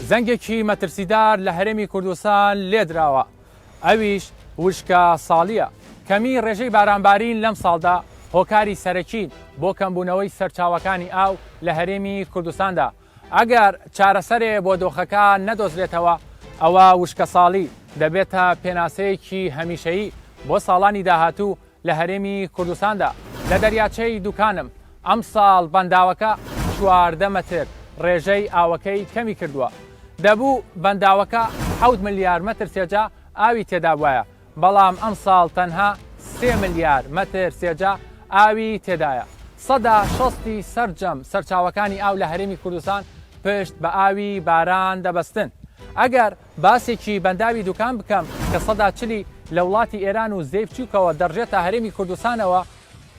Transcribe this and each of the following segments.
زەنگێکی مەترسیدار لە هەرێمی کوردستان لێدراوە، ئەویش وشکە ساڵییە. کەمی ڕێژەی بارانبارین لەم ساڵدا هۆکاری سەرەکین بۆ کەمبوونەوەی سەرچاوەکانی ئاو لە هەرێمی کوردستاندا. ئەگەر چارەسەرێ بۆ دۆخەکە نەدۆزرێتەوە، ئەوا وشکەساڵی دەبێتە پێناسەیەکی هەمیشەیی بۆ ساڵانی داهاتوو لە هەرێمی کوردستاندا. لە دەریاچەی دوکانم ئەمساڵ بەنداوەکە 14 مەتر ڕێژەی ئاوەکەی کەمی کردووە. دەبوو بەنداوەکە حەوت ملیار مەتر سێجا ئاوی تێدابوایە، بەڵام ئەمساڵ تەنها سێ ملیار مەتر سێجا ئاوی تێدایە. سەدا شەستی سەرجەم سەرچاوەکانی ئاو لە هەرێمی کوردستان پشت بە ئاوی باران دەبەستن. ئەگەر باسێکی بەنداوی دوکان بکەم کە سەدا چلی لە وڵاتی ئێران و زێی بچوکەوە دەڕژێتە هەرێمی کوردستانەوە،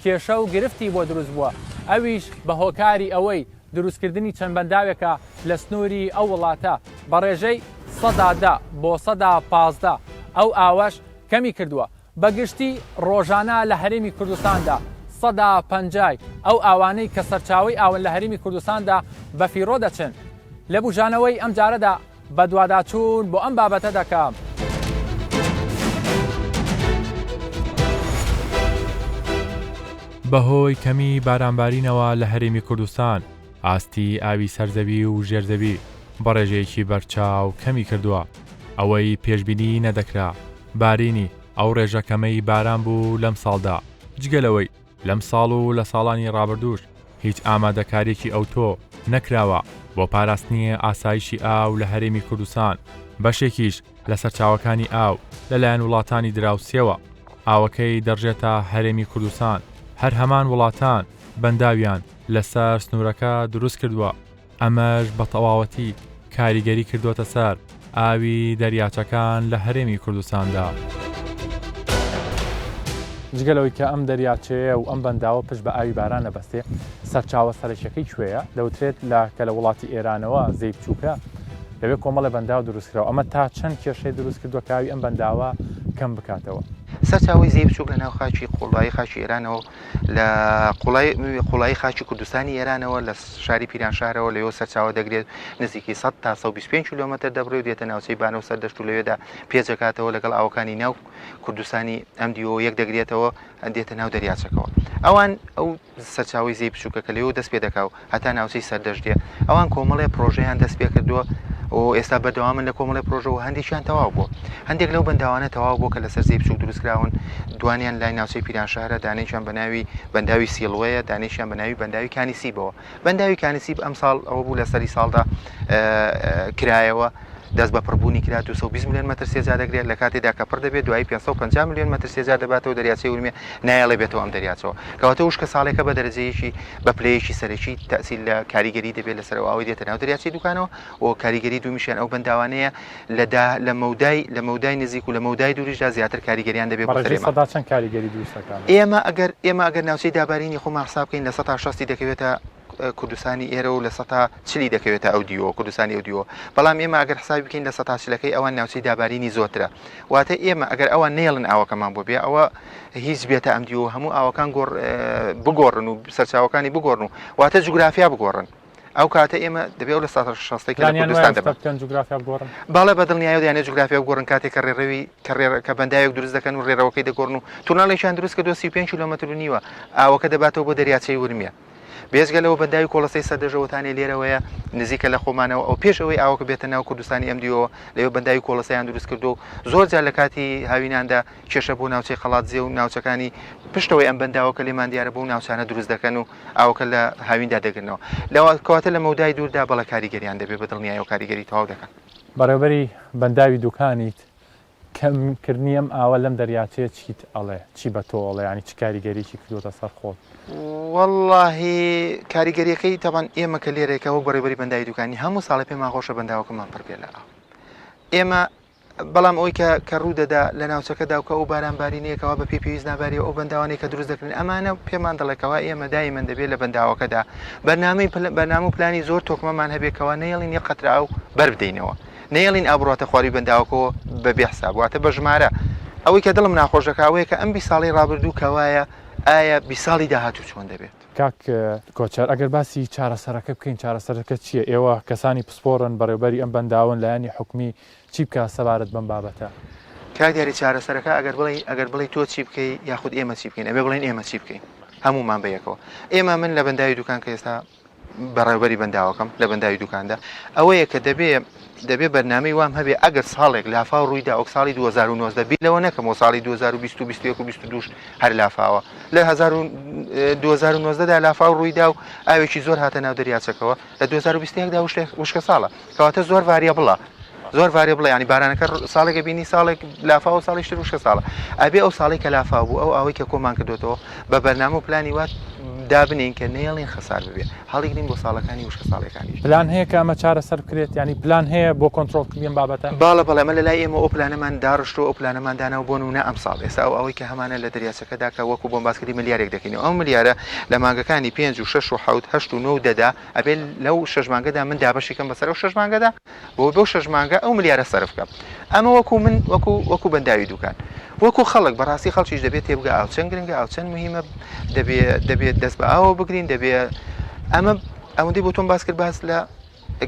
کێشە و گرفتی بۆ دروست بووە، ئەویش بە هۆکاری ئەوەی دروستکردنی چەند بەنداوێکە لە سنووری ئەو وڵاتە بە ڕێژەی 10% بۆ 15% ئەو ئاوەش کەمی کردووە. بە گشتی ڕۆژانە لە هەرێمی کوردستاندا 50% ی ئەو ئاوانەی کە سەرچاوەی ئاون لە هەرێمی کوردستاندا بەفیڕۆ دەچن. لە بوژانەوەی ئەمجارەدا بەدواداچوون بۆ ئەم بابەتە دەکەم. بەهۆی کەمی بارانبارینەوە لە هەرێمی کوردستان، ئاستی ئاوی سەر زەوی و ژێر زەوی بە ڕێژەیەکی بەرچاو کەمی کردووە، ئەوەی پێشبینی نەدەکرا بارینی ئەو ڕێژە کەمەی باران بوو لەمساڵدا، جگە لەوەی لەم ساڵ و لە ساڵانی ڕابردووش هیچ ئامادەکاریەکی ئەوتۆ نەکراوە بۆ پاراستنی ئاسایشی ئاو لە هەرێمی کوردستان، بەشێکیش لە سەرچاوەکانی ئاو لەلایەن وڵاتانی دراوسێوە ئاوەکەی دەڕژێتە هەرێمی کوردستان، هەر هەمان وڵاتان بەنداویان لەسەر سنوورەکە دروست کردووە. ئەمەش بە تەواوەتی کاریگەری کردۆتە سەر ئاوی دەریاچەکان لە هەرێمی کوردستاندا. جگە لەوەی کە ئەم دەریاچەیە و ئەم بەنداوە پشت بە ئاوی باران ئەبەستێ، سەرچاوە سەرەکیەکەی کوێیە؟ دەوترێت لە کە لە وڵاتی ئێرانەوە زێی بچووکە لەوێ کۆمەڵێ بەنداو دروست کراوە، ئەمە تا چەند کێشەی دروست کردووە کە ئاوی ئەم بەنداوە کەم بکاتەوە؟ سەرچاوەی زێی بچووک لە ناو خاکی قوڵایی خاکی ئێرانەوە لە قوڵایی خاکی کوردستانی ئێرانەوە لە شاری پیرانشارەوە لەوێوە سەرچاوە دەگرێت نزیکی 100 تا 125 کیلۆمەتر دەبڕێ و دێتە ناوچەی بانە و سەردەشت و لەوێدا پێچەکاتەوە لەگەڵ ئاوەکانی ناو کوردستانی ئەم دیوەوە یەک دەگرێتەوە دێتە ناو دەریاچەکەوە ئەوان ئەو سەرچاوی زێی بچووکە کە لەوێوە دەست پێ دەکا و هەتا ناوچەی سەردەشت دێ ئەوان کۆمەڵێ پرۆژەیان دەست پێ کردووە و ئێستا بەردەوامن لە کۆمەڵی پرۆژە و هەندێکیان تەواو بووە هەندێک لەو بەنداوانە تەواو بووە کە لەسەر زێی بچووک دروستکراون دوانیان لای ناوچەی پیرانشارە دانێکیان بە ناوی بەنداوی سیڵوەیە دانێکیان بە ناوی بەنداوی کانی سیبەوە بەنداوی کانی سیب ئەمساڵ ئەوە بوو لە سەری ساڵدا کرایەوە دەست بە پڕبوونی کرا 220 میلیۆن مەتر سێجا دەگرێت لە کاتێدا کە پڕ دەبێت دوایی 550 میلیۆن مەتر سێجا دەباتەوە دەریاچەی ورمێ نایەڵێ بێتەوە ئەم دەریاچەوە کەواتە وشکە ساڵێکە بە دەرەجەیەکی بە پلەیەکی سەرەکی تەسیل لە کاریگەری دەبێت لەسەر ئەوەی دێتە ناو دەریاچەی دوکانەوە و کاریگەری دومیشیان ئەو بەنداوانەیە لە دا لە مەودای لە مەودای نزیک و لە مەودای دووریشدا زیاتر کاریگەریان دەبێت بۆ سەر ئێمە. سەدا چەند کاریگەری دروست دەکات؟ ئێمە ئەگەر ئێمە ئەگەر ناوچەی دابارینی خۆمان حساب بکەین لە سەتا شەستی دەکەوێتە کوردستانی ئێرە و لە سەتا چلی دەکەوێتە ئەو دیوە کوردستانی ئەو دیوە بەڵام ئێمە ئەگەر حسابی بکەین لە سەتا چلەکەی ئەوان ناوچەی دابارینی زۆرترە واتە ئێمە ئەگەر ئەوان نێڵن ئاوەکەمان بۆ بێ ئەوە هیچ بێتە ئەم دیوە هەموو ئاوەکان گۆڕ بگۆڕن و سەرچاوەکانی بگۆڕن و واتە جوگرافیا بگۆڕن ئەو کاتە ئێمە دەبێ ئەو لە ساتە شەستەی کە لە کوردستان دەبن بکەن جوگرافیا بگۆڕن بەڵێ بە دڵنیایەوە دەیانێت جوگرافیا بگۆڕن کاتێک کە ڕێڕەوی کە ڕێ کە بەنداوێک دروست دەکەن و ڕێڕەوەکەی دەگۆڕن و توناڵێکیان دروست کردووە 35 کیلۆمەتر و نیوە ئاوەکە دەباتەوە بۆ دەریاچەی ورمیە بێجگە لەوە بەنداوی کۆڵەسەی سەردەژەوەتانێ لێرەوەیە نزیکە لە خۆمانەوە ئەو پێش ئەوەی ئاوەکە بێتە ناو کوردستانی ئەم دیوەوە لەوێ بەنداوی کۆڵەسەیان دروست کردو زۆر جار لە کاتی هاویناندا کێشە بۆ ناوچەی قەڵادزێ و ناوچەکانی پشتەوەی ئەم بەنداوە کە لێمان دیارە بۆ ناوچانە دروست دەکەن و ئاوەکە لە هاویندا دەگرنەوە لەوە کەواتە لە مەودای دووردا بەڵێ کاریگەریان دەبێت بە دڵنیایەوە کاریگەری تەواو دەکەن. بەڕێوبەری بەنداوی دوکانیت کەم کردنی ئەم ئاوە لەم دەریاچەیە چیت ئەڵێ چی بە تۆ ئەڵێ یانی چ کاریگەریی کردووەتە سەر خۆت؟ وەڵاهی کاریگەریەکەی تەبعەن ئێمە کە لێرەیە وەک بەڕێوبەری بەنداوی دوکانی هەموو ساڵێ پێمان خۆشە بەنداوەکەمان پڕ بێ لە ئاو ئێمە بەڵام ئەوەی کە کە ڕوو دەدا لە ناوچەکەدا و کە ئەو باران بارینەیە کەوا بە پێی پێویست نابارێ و ئەو بەنداوانەی کە دروست دەکرێن ئەمانە پێمان دەڵێ کەوا ئێمە دایمەن دەبێت لە بەنداوەکەدا بەرنامەی بەرنامە و پلانی زۆر تۆکمەمان هەبێت کەوا نەیەڵین یەک قەترە ئاو بەر بدەینەوە نەیەڵین ئاو بڕاتە خواروی بەنداوەکەوە بە بێ حساب واتە بە ژمارە ئەوەی کە دڵم ناخۆش دەکا ئەوەیە کە ئەم 20 ساڵەی ڕابردوو کەوایە ئایا 20 ساڵی داهاتوو چۆن دەبێت؟ کاک کۆچەر ئەگەر باسی چارەسەرەکە بکەین چارەسەرەکە چییە؟ ئێوە کەسانی پسپۆڕن بەڕێوبەری ئەم بەنداوەن لایەنی حکومی چی بکا سەبارەت بەم بابەتە؟ کاک دیاری چارەسەرەکە ئەگەر بڵێی ئەگەر بڵێی تۆ چی بکەی یاخود ئێمە چی بکەین ئەبێ بڵێین ئێمە چی بکەین هەموومان بە یەکەوە ئێمە من لە بەنداوی دوکان کە ئێستا بەڕێوبەری بەنداوەکەم لە بەنداوی دوکاندا ئەوەیە کە دەبێ دەبێ بەرنامەی وام هەبێ ئەگەر ساڵێک لافاو ڕوویدا وەک ساڵی 2019 بیر لەوە نەکەمەوە ساڵی 2020 و 21 و 22 هەر لافاوە لە 2019 دا لافاو ڕوویدا و ئاوێکی زۆر هاتە ناو دەریاچەکەوە لە 2021 دا وشکە ساڵە کەواتە زۆر variable ە زۆر variable ە ینی بارانەکە ساڵێکە بینی ساڵێک لافاو و ساڵی شتر وشکە ساڵە ئەبێ ئەو ساڵی کە لافاو بوو ئەو ئاوەی کە کۆمان کردوێتەوە بە بەرنامە و پلانی وات دابنین کە نێڵین خەسار ببێ هەڵیگرین بۆ ساڵەکانی وشکە ساڵەکانیش. پلان هەیە کە ئەمە چارەسەر بکرێت یانی پلان هەیە بۆ کۆنترۆڵ کردنی ئەم بابەتە؟ باڵە بەڵێ ئەمە لە لای ئێمە ئەو پلانەمان داڕشتووە ئەو پلانەمان داناوە بۆ نمونە ئەمساڵ ئێستا ئەو ئاوەی کە هەمانە لە دەریاچەکەدا کە وەکو بۆم باس کردی ملیارێک دەکەینەوە ئەو ملیارە لە مانگەکانی پێنج و شەش و حەوت هەشت و نۆ و دەدا ئەبێ لەو شەش مانگەدا من دابەشی کەم بەسەر ئەو شەش مانگەدا بۆ بەو شەش مانگە ئەو ملیارە سەرف کەم ئەمە وەکو من وەکو وەکو بەنداوی دوکان وەکو خەڵک بەڕاستی خەڵکیش دەبێت تێبگە ئاو چەند گرنگە ئاو چەند مهمە دەبێ دەبێت دەست بە ئاوە بگرین دەبێ ئەمە ئەوەندەی بۆ تۆم باس کرد باس لە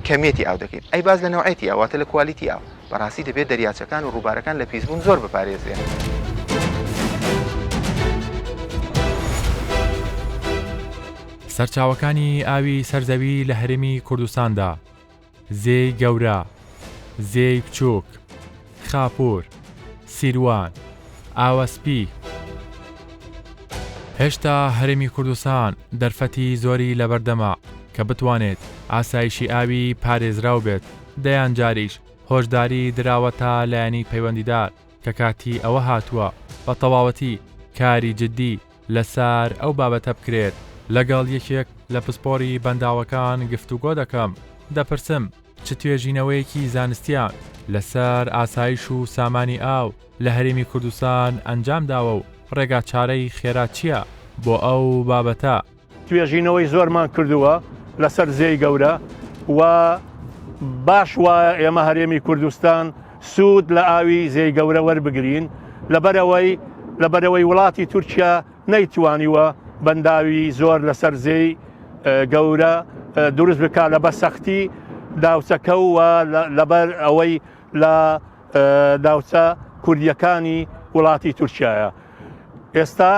کەمیەتی ئاو دەکەین ئەی باس لە نەوعێتی ئاو واتە لە quality ئاو بەڕاستی دەبێت دەریاچەکان و ڕووبارەکان لە پیسبوون زۆر بپارێزرێن. سەرچاوەکانی ئاوی سەر زەوی لە هەرێمی کوردستاندا، زێی گەورە، زێی بچووک، خاپوور، سیروان، ئاوەسپی. هێشتا هەرێمی کوردستان دەرفەتی زۆری لەبەردەمە کە بتوانێت ئاسایشی ئاوی پارێزراو بێت، دەیان جاریش هۆشداری دراوەتە لایەنی پەیوەندیدار کە کاتی ئەوە هاتووە بە تەواوەتی کاری جدی لەسەر ئەو بابەتە بکرێت، لەگەڵ یەکێک لە پسپۆری بەنداوەکان گفتوگۆ دەکەم، دەپرسم چ توێژینەوەیەکی زانستیان لەسەر ئاسایش و سامانی ئاو لە هەرێمی کوردستان ئەنجام داوە و ڕێگاچارەی خێرا چییە بۆ ئەو بابەتە؟ توێژینەوەی زۆرمان کردووە لەسەر زێی گەورە و باش وایە ئێمە هەرێمی کوردستان سوود لە ئاوی زێی گەورە وەربگرین لەبەرەوەی لەبەرەوەی وڵاتی تورکیا نەیتوانیوە بەنداوی زۆر لەسەر زێی گەورە دروست بکات لە بە سەختی ناوچەکە و لەبەر ئەوەی لە ناوچە کوردیەکانی وڵاتی تورکایە ئێستا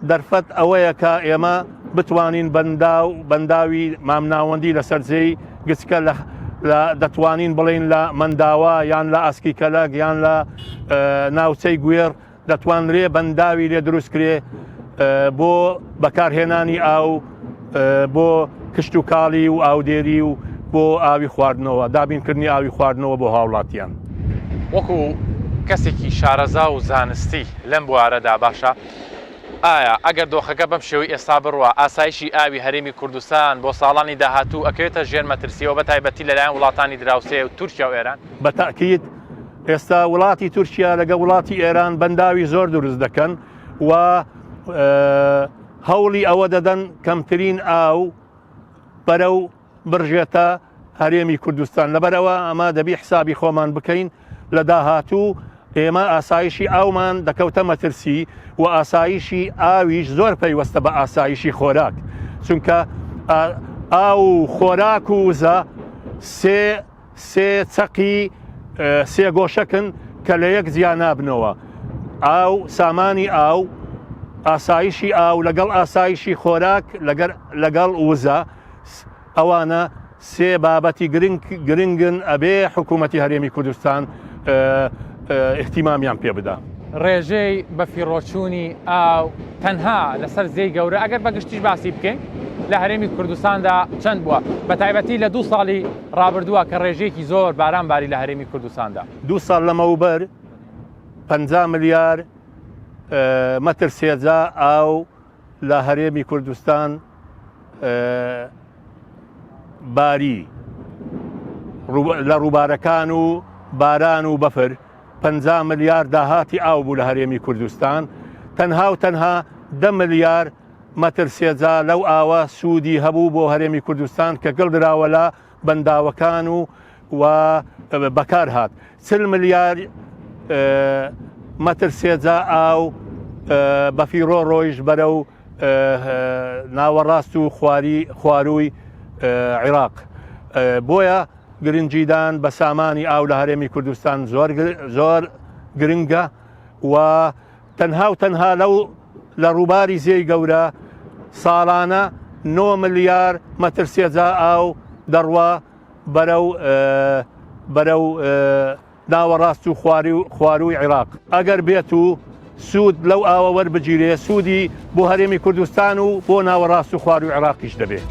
دەرفەت ئەوەیە کە ئێمە بتوانین بەنداو بەنداوی مامناوەندی لەسەر زێی گچکە لە دەتوانین بڵین لە مەنداوە یان لە ئاسکی کەلەک یان لە ناوچەی گوێڕ دەتوانرێ بەنداوی لێ دروست کرێ بۆ بەکارهێنانی ئاو بۆ کشت و کاڵی و ئاودێری و بۆ ئاوی خواردنەوە دابینکردنی ئاوی خواردنەوە بۆ هاوڵاتیان. وەکو کەسێکی شارەزا و زانستی لەم بوارەدا باشە ئایا ئەگەر دۆخەکە بەم شێوەی ئێستا بڕوا ئاسایشی ئاوی هەرێمی کوردستان بۆ ساڵانی داهاتوو ئەکەوێتە ژێر مەترسیەوە بە تایبەتی لەلایەن وڵاتانی دراوسێ و تورکیا و ئێران؟ بە تەئکید ئێستا وڵاتی تورکیا لەگە وڵاتی ئێران بەنداوی زۆر دروست دەکەن و هەوڵی ئەوە دەدەن کەمترین ئاو بەرەو بڕژێتە هەرێمی کوردستان لەبەرەوە ئەمە دەبی حسابی خۆمان بکەین لە داهاتوو ئێمە ئاسایشی ئاومان دەکەوتە مەترسی و ئاسایشی ئاویش زۆر پەیوەستە بە ئاسایشی خۆراک چونکە ئاو و خۆراک و وزە سێ سێ چەقی سێگۆشەکن کە لە یەک جیا نابنەوە. ئاو، سامانی ئاو، ئاسایشی ئاو لەگەڵ ئاسایشی خۆراک لەگەڵ وزە، ئەوانە سێ بابەتی گرنگن ئەبێ حکوومەتی هەرێمی کوردستان ئیهتیمامیان پێ بدا. ڕێژەی بەفیڕۆچوونی ئاو تەنها لەسەر زێی گەورە ئەگەر بە گشتیش باسی بکەین لە هەرێمی کوردستاندا چەند بووە بە تایبەتی لە دوو ساڵی ڕابردووە کە ڕێژەیەکی زۆر باران باری لە هەرێمی کوردستاندا؟ دوو ساڵ لەمەوبەر 50 ملیار مەتر سێجا ئاو لە هەرێمی کوردستان باری لە ڕووبارەکان و باران و بەفر 50 ملیار داهاتی ئاو بوو لە هەرێمی کوردستان تەنها و تەنها دە ملیار مەتر سێجا لەو ئاوە سوودی هەبوو بۆ هەرێمی کوردستان کە گڵدراوە لە بەنداوەکان و و بەکار هات چل ملیار مەتر سێجا ئاو بەفیڕۆ ڕۆیشت بەرەو ناوەڕاست و خواری خوارووی عێراق. بۆیە گرنگیدان بە سامانی ئاو لە هەرێمی کوردستان زۆر زۆر گرنگە و تەنها و تەنها لەو لە ڕووباری زێی گەورە ساڵانە 9 ملیار مەتر سێجا ئاو دەڕوا بەرەو بەرەو ناوەڕاست و خوارووی عێراق. ئەگەر بێت و سوود لەو ئاوە وەربگیرێ سوودی بۆ هەرێمی کوردستان و بۆ ناوەڕاست و خوارووی عێراقیش دەبێ.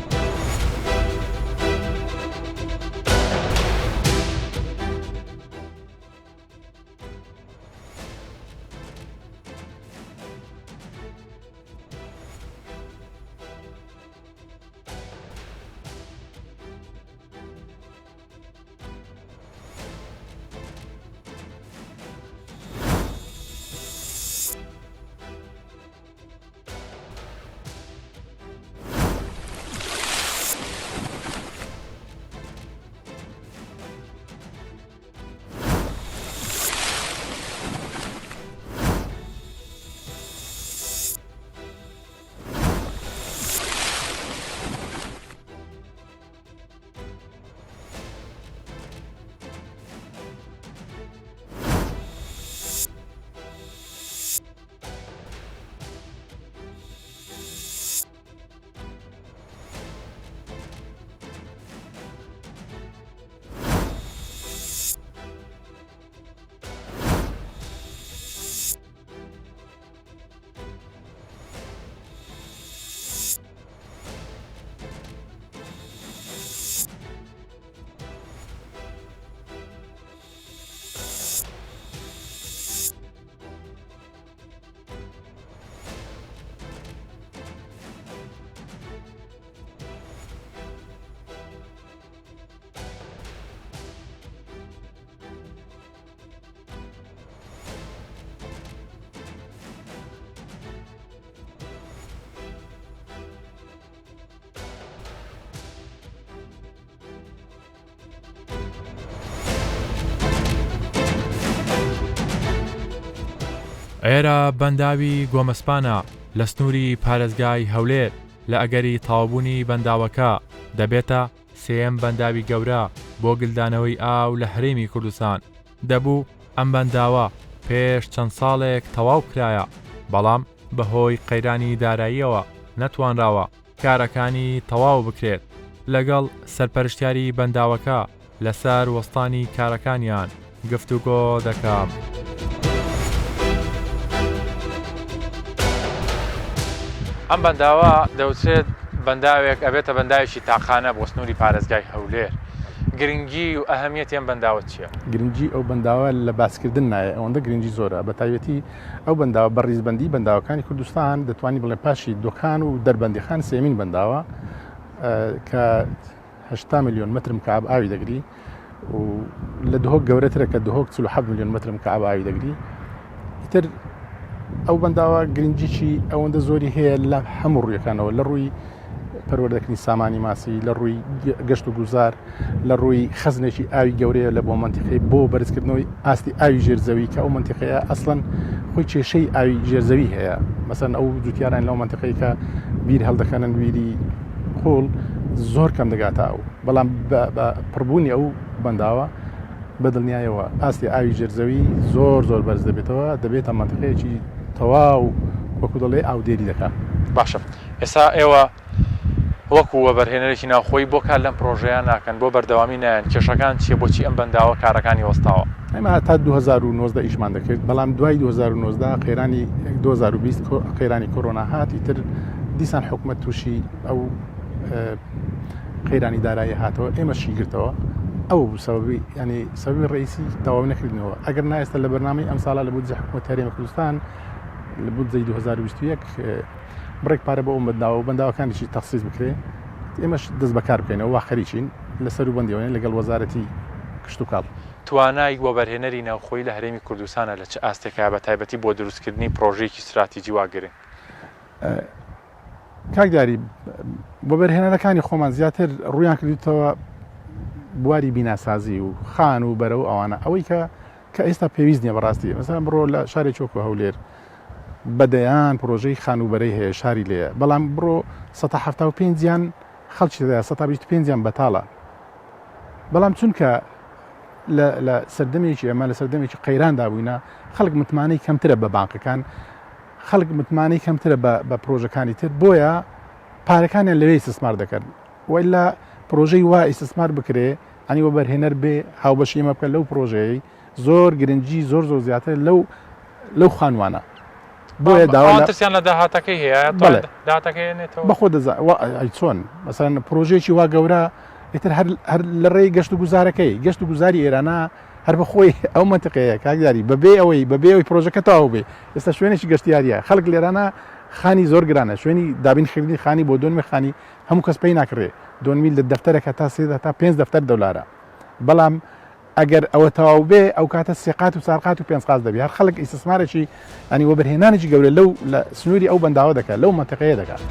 ئێرە بەنداوی گۆمەسپانە لە سنووری پارێزگای هەولێر، لە ئەگەری تەواوبوونی بەنداوەکە دەبێتە سێیەم بەنداوی گەورە بۆ گلدانەوەی ئاو لە هەرێمی کوردستان. دەبوو ئەم بەنداوە پێش چەند ساڵێک تەواو بکرایە، بەڵام بەهۆی قەیرانی داراییەوە نەتوانراوە کارەکانی تەواو بکرێت. لەگەڵ سەرپەرشتیاری بەنداوەکە لەسەر وەستانی کارەکانیان گفتوگۆ دەکەم. ئەم بەنداوە دەوترێت بەنداوێک ئەبێتە بەنداوێکی تاقانە بۆ سنووری پارێزگای هەولێر. گرنگی و ئەهمیەتی ئەم بەنداوە چییە؟ گرنگی ئەو بەنداوە لە باسکردن نایە، ئەوەندە گرنگی زۆرە، بە تایبەتی ئەو بەنداوە بە ڕیزبەندی بەنداوەکانی کوردستان دەتوانی بڵێ پاشی دۆکان و دەربەندیخان سێمین بەنداوە کە 80 میلیۆن متر مکعب ئاوی دەگری و لە دهۆک گەورەترە کە دهۆک 47 میلیۆن متر مکعب ئاوی دەگری ئیتر ئەو بەنداوە گرنگیی ئەوەندە زۆری هەیە لە هەموو ڕوویەکانەوە لە ڕووی پەروەردەکردنی سامانی ماسی لە ڕووی گەشت و گوزار لە ڕووی خەزنێکی ئاوی گەورەیە لە بۆ مەنتیقەی بۆ بەرزکردنەوەی ئاستی ئاوی ژێرزەوی کە ئەو مەنتیقەیە ئەسڵەن خۆی کێشەی ئاوی ژێرزەوی هەیە مەسەن ئەو جوتیاران لەو مەنتیقەی کە بیر هەڵدەکەنن بیری قوڵ زۆر کەم دەگاتە ئەو بەڵام بە پڕبوونی ئەو بەنداوە بە دڵنیایەوە ئاستی ئاوی ژێرزەوی زۆر زۆر بەرز دەبێتەوە دەبێتە مەنتیقەیەکی تەواو وەکو دەڵێ ئاودێری دەکات. باشە ئێستا ئێوە وەکو وەبەرهێنەرێکی ناوخۆیی بۆ کار لەم پرۆژەیە ناکەن بۆ بەردەوامی نایەن کێشەکان چیە بۆچی ئەم بەنداوە کارەکانی وەستاوە؟ ئێمە تا 2019 ئیشمان دەکرد بەڵام دوای 2019 قەیرانی 2020 قەیرانی کۆرۆنا هات ئیتر دیسان حکومەت تووشی ئەو قەیرانی دارایی هاتەوە ئێمە شی گرتەوە ئەو بوو سەبەبی ینی سەبەبی ڕئیسی تەواو نەکردنەوە ئەگەر نایستا لە بەرنامەی ئەم ساڵە لە بودجە حکومەت هەرێمی کوردستان لە بودجەی 2021 بڕێک پارە بۆ ئەو بەنداوە و بەنداوەکانیشی تەخسیس بکرێ ئێمەش دەست بەکار بکەینەوە وا خەریکین لەسەر و بەندیەوەین لەگەڵ وەزارەتی کشتوکاڵ. توانای وەبەرهێنەری ناوخۆیی لە هەرێمی کوردستانە لە چ ئاستێکایە بە تایبەتی بۆ دروستکردنی پرۆژەیەکی ستراتیجی وا گرنگ؟ کاک دیاری وەبەرهێنەرەکانی خۆمان زیاتر ڕوویان کردوتەوە بواری بیناسازی و خان و بەرە و ئەوانە ئەوەی کە کە ئێستا پێویست نییە بەڕاستی مەسەلەن بڕۆ لە شارێکی وەکو هەولێر. بە دەیان پرۆژەی خانووبەرەی هەیە شاری لێیە بەڵام بڕۆ سەتا 75یان خەڵکی تێدایە سەتا 25یان بەتاڵە بەڵام چونکە لە سەردەمێکی ئێمە لە سەردەمێکی قەیراندا بووینە خەڵک متمانەی کەمترە بە بانقەکان خەڵک متمانەی کەمترە بە پرۆژەکانی تر بۆیە پارەکانیان لەوێ ئیستثمار دەکەن وەلا پرۆژەی وا ئیستثمار بکرێ ئەنی وەبەرهێنەر بێ هاوبەشی ئێمە بکە لەو پرۆژەیەی زۆر گرنگی زۆر زۆر زیاتر لەو لەو خانوانە بۆیە داوا لە ترسیان لە داهاتەکەی هەیە بەڵێ داهاتەکەی نێتەوە بەخۆ دەزا ئەی چۆن مەسەلەن پرۆژەیەکی وا گەورە ئیتر هەر هەر لە ڕێی گەشت و گوزارەکەی گەشت و گوزاری ئێرانە هەر بە خۆی ئەو منتیقەیە کاک دیاری بەبێ ئەوەی بەبێ ئەوەی پرۆژەکە تەواو بێ ئێستا شوێنێکی گەشتیاریە خەڵک لێرانە خانی زۆر گرانە شوێنی دابین کردنی خانی بۆ دۆنمی خانی هەموو کەس پێی ناکڕێ دۆنمی لە دەفتەرەکە تا سێ تا پێنج دەفتەر دۆلارە بەڵام ئەگەر ئەوە تەواو بێ ئەو کاتە سێ قات و چار قات و پێنج قات دەبی هەر خەڵک ئیستسمارێکی ینی وەبەرهێنانێکی گەورە لەو لە سنووری ئەو بەنداوە دەکات لەو مەنتیقەیە دەکات.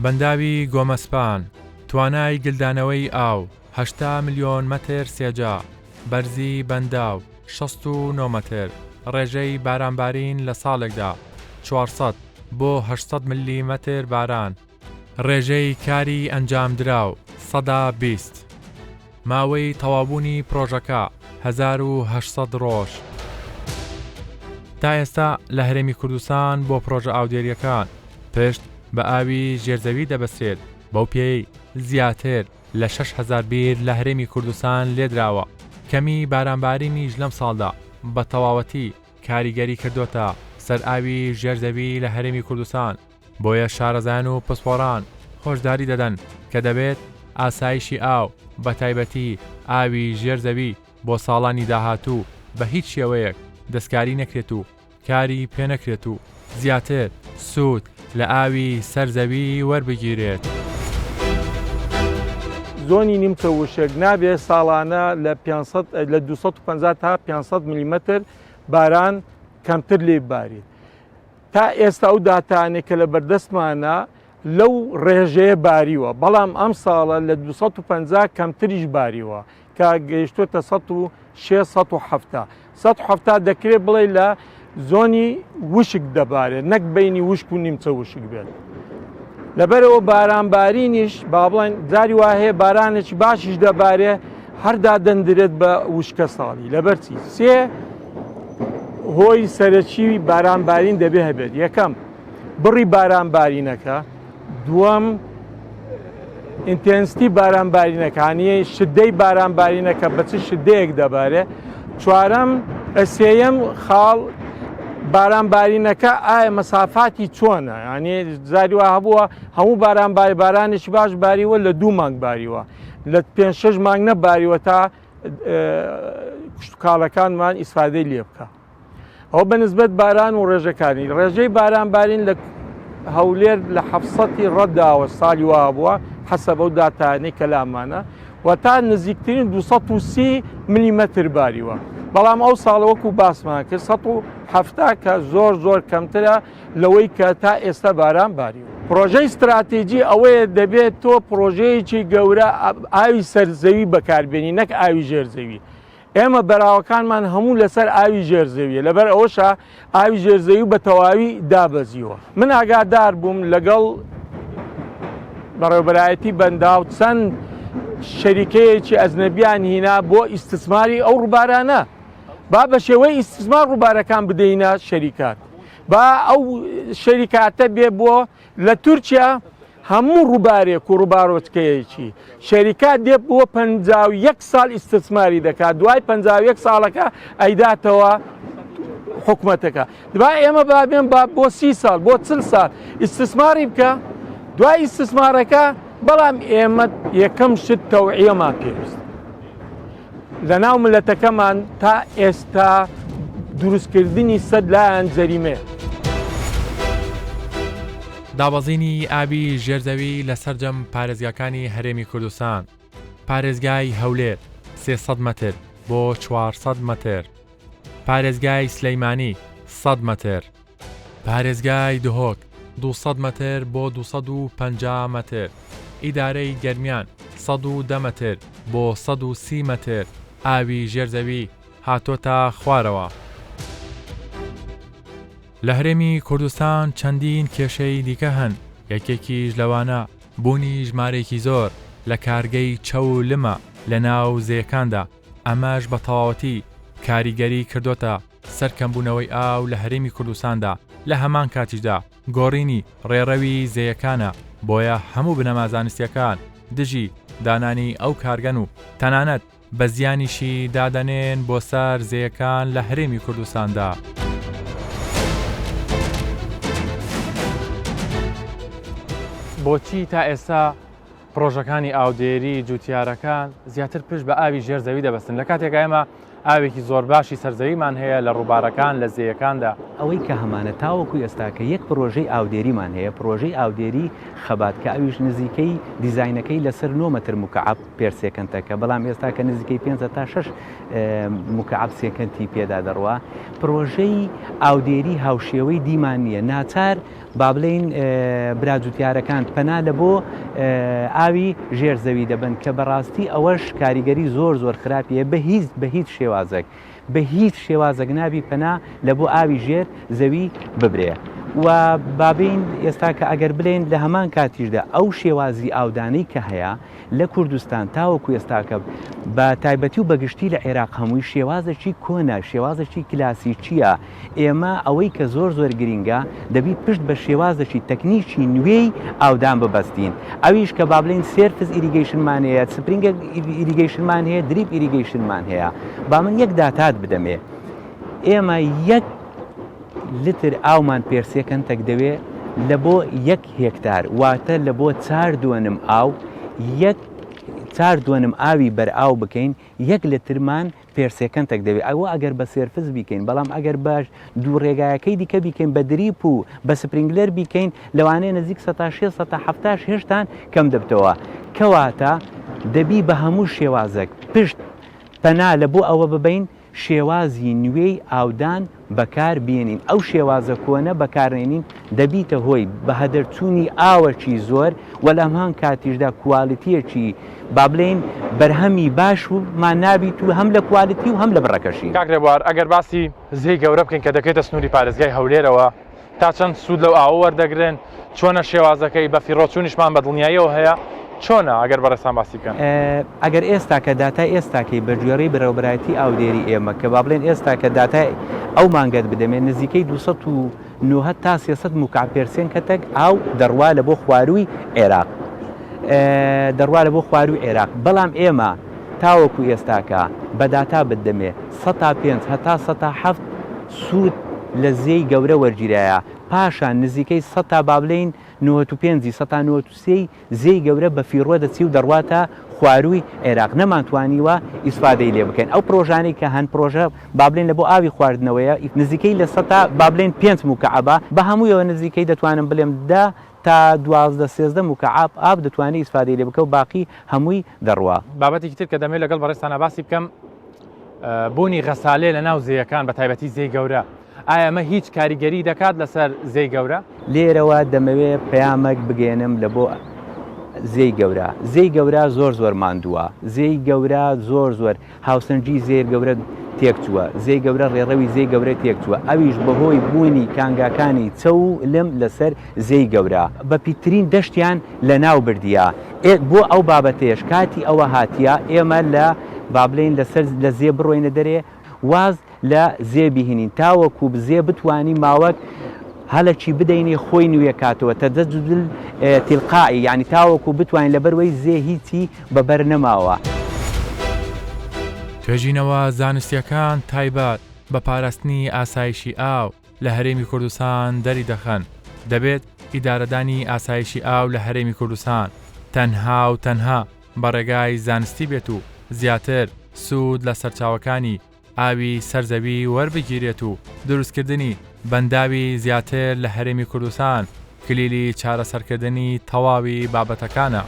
بەنداوی گۆمەسپان، توانای گلدانەوەی ئاو، 80 ملیۆن مەتر سێجا، بەرزی بەنداو، 69 مەتر، ڕێژەی بارانبارین لە ساڵێکدا، 400 بۆ 800 ملیمەتر باران، ڕێژەی کاری ئەنجامدراو، 20%. ماوەی تەواوبوونی پرۆژەکە، 1800 ڕۆژ. تا ئێستا لە هەرێمی کوردستان بۆ پرۆژە ئاودێرییەکان پشت بە ئاوی ژێرزەوی دەبەسترێت، بەو پێیەی زیاتر لە 6000 بیر لە هەرێمی کوردستان لێدراوە، کەمی بارانبارینیش لەمساڵدا بە تەواوەتی کاریگەری کردۆتە سەر ئاوی ژێر زەوی لە هەرێمی کوردستان، بۆیە شارەزایان و پسپۆڕان هۆشداری دەدەن کە دەبێت ئاسایشی ئاو بەتایبەتی ئاوی ژێر زەوی بۆ ساڵانی داهاتوو بە هیچ شێوەیەک دەستکاری نەکرێت و کاری پێنەکرێت و زیاتر سوود لە ئاوی سەر زەوی وەربگیرێت. زۆنی نیمچە وشک نابێت ساڵانە لە 500 لە 250 تا 500 ملیمەتر باران کەمتر لێ ببارێت. تا ئێستا ئەو داتانێک کە لە بەردەستمانە لەو ڕێژەیە باریوە، بەڵام ئەم ساڵە لە 250 کەمتریش باریوە کە گەیشتوتە 106 170. 170 دەکرێت بڵێ لە زۆنی وشک دەبارێت نەک بینی وشک و نیمچە وشک بێت. لەبەرەوە بارانبارینیش با بڵێن جاری وا هەیە بارانێکی باشیش دەبارێ هەردا دەندرێت بە وشکە ساڵی لەبەرچی سێ هۆی سەرەکی بارانبارین دەبێ هەبێت یەکەم بڕی بارانبارینەکە دووەم intensity بارانبارینەکانی شدەی بارانبارینەکە بە چ شدەیەک دەبارێ چوارەم سێیەم خاڵ بارانبارینەکە ئایا مەسافاتی چۆنە ینی جاری وا هەبووە هەموو باران باری بارانێکی باش باریوە لە دوو مانگ باریوە لە پێ شش مانگ نەباریوە تا کشتتوکاڵەکانمان ئیسفادەی لێ بکە. ئەوە بە نسبەت باران و ڕێژەکانی ڕێژەی باران بارین لە هەولێر لە حەفسەتی ڕەتداوە ساڵی وا بووە حەسەب ئەو داتانەی کەلامانە و تا نزیکترین 230 ملیمەتر باریوە بەڵام ئەو ساڵە وەکو باسمان کرد 170 کە زۆر زۆر کەمترە لەوەی کە تا ئێستا باران باریوە. پرۆژەی ستراتیجی ئەوەیە دەبێت تۆ پرۆژەیەکی گەورە ئاوی سەرزەوی بەکاربێنی نەک ئاوی ژێرزەوی. ئێمە بەراوەکانمان هەموو لەسەر ئاوی ژێر زەویە لەبەر ئەوەشە ئاوی ژێر زەوی بە تەواوی دابەزیوە من ئاگادار بووم لەگەڵ بەڕێوبەرایەتی بەنداو چەند شەریکەیەکی ئەجنەبیان هینا بۆ ئیستثماری ئەو ڕووبارانە با بە شێوەی ئیستثمار ڕووبارەکان بدەینە شەریکات با ئەو شەریکاتە بێ بۆ لە تورکیا هەموو ڕووبارێک و ڕووبارۆچکەیەکی شەریکات دێ بۆ 51 ساڵ ئیستثماری دەکات دوای 51 ساڵەکە ئەیداتەوە حکومەتەکە دوای ئێمە بابێن با بۆ سی ساڵ بۆ چل ساڵ ئیستثماری بکە دوای ئیستثمارەکە بەڵام ئێمە یەکەم شت تەوعیەمان پێویست لەناو ملەتەکەمان تا ئێستا دروستکردنی سەد لایان جەریمەیە. دابەزینی ئاوی ژێر زەوی لە سەرجەم پارێزگاکانی هەرێمی کوردستان، پارێزگای هەولێر 300 مەتر بۆ 400 مەتر، پارێزگای سلەیمانی 100 مەتر، پارێزگای دهۆک 200 مەتر بۆ 250 مەتر، ئیدارەی گەرمیان 110 مەتر بۆ 130 مەتر ئاوی ژێر زەوی هاتۆتە خوارەوە. لە هەرێمی کوردستان چەندین کێشەی دیکە هەن، یەکێکیش لەوانە بوونی ژمارەیەکی زۆر لە کارگەی چەو و لمە لە ناو زێیەکاندا، ئەمەش بە تەواوەتی کاریگەری کردۆتە سەر کەمبوونەوەی ئاو لە هەرێمی کوردستاندا، لە هەمان کاتیشدا گۆڕینی ڕێڕەوی زێیەکانە، بۆیە هەموو بنەما زانستییەکان دژی دانانی ئەو کارگەن و تەنانەت بە زیانیشی دادەنێن بۆ سەر زێیەکان لە هەرێمی کوردستاندا. بۆچی تا ئێستا پڕۆژەکانی ئاودێری جوتیارەکان زیاتر پشت بە ئاوی ژێر زەوی دەبەستن لە کاتێک ئێمە ئاوێکی زۆر باشی سەرزەویمان هەیە لە ڕووبارەکان لە زێیەکاندا. ئەوەی کە هەمانە تاوەکو ئێستا کە یەک پڕۆژەی ئاودێریمان هەیە پڕۆژەی ئاودێری خەبات کە ئەویش نزیکەی دیزاینەکەی لەسەر نۆ مەتر موکەعەب per second ەکە بەڵام ئێستا کە نزیکەی پێنج هەتا شەش موکەعەب second ی پێدا دەڕوا پڕۆژەی ئاودێری هاوشێوەی دیمان نییە ناچار با بڵێین برا جوتیارەکان پەنا لە بۆ ئاوی ژێر زەوی دەبن کە بەڕاستی ئەوەش کاریگەری زۆر زۆر خراپیە بە هیچ بە هیچ شێوازێک بە هیچ شێوازێک نابی پەنا لە بۆ ئاوی ژێر زەوی ببرێ و بابین ئێستا کە ئەگەر بلێن لە هەمان کاتیشدا ئەو شێوازی ئاودانەی کە هەیە لە کوردستان تاوەکو ئێستاکە بە تایبەتی و بەگشتی لە عێراق هەمووی شێوازێکی کۆنە، شێوازێکی کلاسیکییە، ئێمە ئەوەی کە زۆر زۆر گرینگە دەبی پشت بە شێوازێکی تەکنیکی نوێی ئاودان ببەستین ئەویش کە با بڵێین surface irrigation مان هەیە، sprinkler irrigation مان هەیە، drip irrigation مان هەیە. با من یەک داتات بدەمێ ئێمە یەک لتر ئاومان per second ێک دەوێ لە بۆ یەک هێکتار واتە لە بۆ چار دۆنم ئاو یەک چار دۆنم ئاوی بەرئاو بکەین یەک لترمان per second ێک دەوێ ئەوە ئەگەر بە surface بیکەین بەڵام ئەگەر بە دوو ڕێگایەکەی دیکە بیکەین بە drip و بە sprinkler بیکەین لەوانەیە نزیک سەتا شێ سەتا حەفتاش هێشتان کەم دەبتەوە کەواتە دەبی بە هەموو شێوازێک پشت پەنا لە بۆ ئەوە ببەین شێوازی نوێی ئاودان بەکار بێنین، ئەو شێوازە کۆنە بەکارنێنین دەبیتە هۆی بەهەدەرچوونی ئاوەکی زۆر و لەهەمان کاتیشدا quality یەکی با بلێین بەرهەمی باش مان نابیت و هەم لە quality و هەم لە بڕەکەشی. کاک رێبوار ئەگەر باسی زێی گەورە بکەین کە دەکەوێتە سنووری پارێزگای هەولێرەوە تا چەند سوود لەو ئاوە وەردەگرن، چۆنە شێوازەکەی، بەفیڕۆچوونیشمان بە دڵنیاییەوە هەیە، چۆنە ئەگەر بەڕێزتان باسی بکەن؟ ئەگەر ئێستاکە داتای ئێستاکەی بە گوێڕەی بەڕێوەبەرایەتی ئاودێری ئێمە کە با بڵێن ئێستاکە داتای ئەو مانگەت بدەمێ نزیکەی 290 تا 300 مکعب per second ێک ئاو دەڕوا لە بۆ خوارووی عێراق دەڕوا لە بۆ خوارووی عێراق بەڵام ئێمە تاوەکو ئێستاکە بە داتا بتدەمێ سەتا پێنج هەتا سەتا حەفت سوود لە زێی گەورە وەرگیرایە، پاشان نزیکەی سەتا با بلێین نۆهەت و پێنجی سەتا نۆهەت و سێی زێی گەورە بە فیڕۆ دەچی و دەڕواتە خوارووی عێراق، نەمانتوانیوە ئیسفادەی لێ بکەین، ئەو پرۆژانەی کە هەن پرۆژە با بلێین لە بۆ ئاوی خواردنەوەیە نزیکەی لە سەتا با بلێین پێنج موکەعەبە، بە هەموویەوە نزیکەی دەتوانم بلێم دە تا 12 سێزدە موکەعەب ئاو دەتوانی ئیسفادەی لێ بکە و باقی هەمووی دەڕوا. بابەتێکی تر کە دەمەوێت لەگەڵ بەڕێزتانا باسی بکەم بوونی غەسالێ لە ناو زێیەکان بە تایبەتی زێی گەورە ئایا ئەمە هیچ کاریگەری دەکات لەسەر زێی گەورە؟ لێرەوە دەمەوێ پەیامەک بگەیەنم لە بۆ زێی گەورە زێی گەورە زۆر زۆر ماندووە زێی گەورە زۆر زۆر هاوسەنگی زێی گەورە تێکچووە، زێی گەورە ڕێڕەوی زێی گەورە تێکچووە، ئەویش بەهۆی بوونی کانگاکانی چەو و لم لەسەر زێی گەورە. بەپیتترین دەشتیان لەناو بردیە. ئێ بۆ ئەو بابەتەیش کاتی ئەوە هاتیە ئێمە لە با بلێین لەسەر لە زێ بڕۆینە دەرێ واز لە زێ بیهینین تاوەکو زێ بتوانی ماوەک هەلەکی بدەینێ خۆی نوێ کاتەوە تجدد تلقائی یانی تاوەکو بتوانین لەبەروەی زێ هیچی بەبەر نەماوە. توێژینەوە زانستییەکان تایبەت بە پاراستنی ئاسایشی ئاو لە هەرێمی کوردستان دەریدەخەن، دەبێت ئیدارەدانی ئاسایشی ئاو لە هەرێمی کوردستان تەنها و تەنها بە ڕێگای زانستی بێت و زیاتر سوود لە سەرچاوەکانی ئاوی سەر زەوی وەربگیرێت و دروستکردنی بەنداوی زیاتر لە هەرێمی کوردستان کلیلی چارەسەرکردنی تەواوی بابەتەکانە.